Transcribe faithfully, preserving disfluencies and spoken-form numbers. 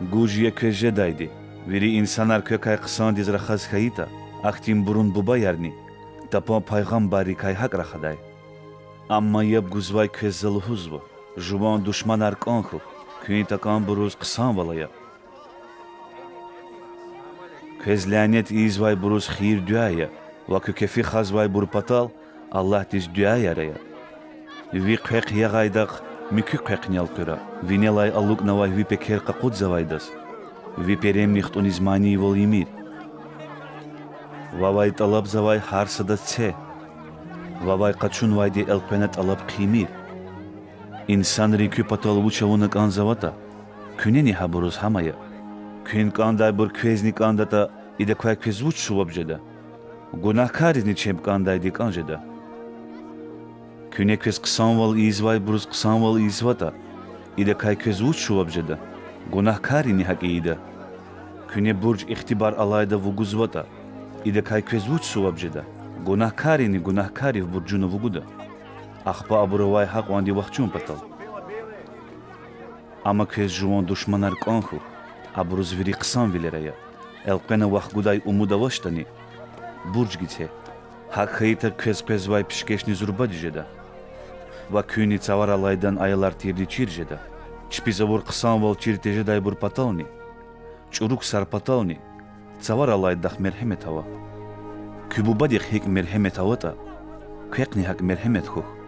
Гуж я квез жедайди: вири инсанар квекай хъсандиз рахаз хьайитӀа, ахьтинбурун бубаярни тапан пайгъамбаррикай гьакӀ рахадай. Амма яб гузвай квез За лугьузва: жуван душманар кӀан хьухь, куьн такӀанбуруз хъсанвал ая. Квез лянет ийизвайбуруз хийир-дуьа ая, ва куь кефи хазвайбур патал Аллагьдиз дуьаяр ая. Ви хъвехъ ягъайдахъ муькуь хъвехъни элкъуьра, винелай алукӀнавай ви пекер къакъудзавайдаз ви перемни хтӀуниз манийвал ийимир. Вавай тӀалабзавай гьар садаз це, вавай къачунвайди элкъвена тӀалаб хъийимир. Инсанри куь патал вуч авуна кӀанзаватӀа, куьнени гьабуруз гьам ая. Куьн кӀандайбур квезни кӀандатӀа, идакай квез вуч суваб жеда? Гунагькарризни чеб кӀандайди кӀан жеда. Куьне квез хъсанвал ийизвайбуруз хъсанвал ийизватӀа, идакай квез вуч суваб жеда? Гунагькаррини гьакӀ ийида. Куьне бурж ихтибар алайда вугузватӀа, идакай квез вуч суваб жеда? Гунагькаррини гунагькаррив буржуна вугуда. Ахпа абур авай гьакьванди вахчун патал. Амма квез жуван душманар кӀан хьухь, абуруз вири хъсанвилер ая. Элкъвена вахгудай умуд авачтӀани, буржги це. ГьакӀ хьайитӀа, квез къвезвай пишкешни зурбади жеда, ва куьнни цаваралайдан аялар тирди чир жеда. Чпиз авур хъсанвал чир тежедайбур патални, чӀуру ксар патални цаваралайдахъ мергьемет ава. Куь Бубадихъ гьикӀ мергьемет аватӀа, квехъни гьакӀ мергьемет хьухь.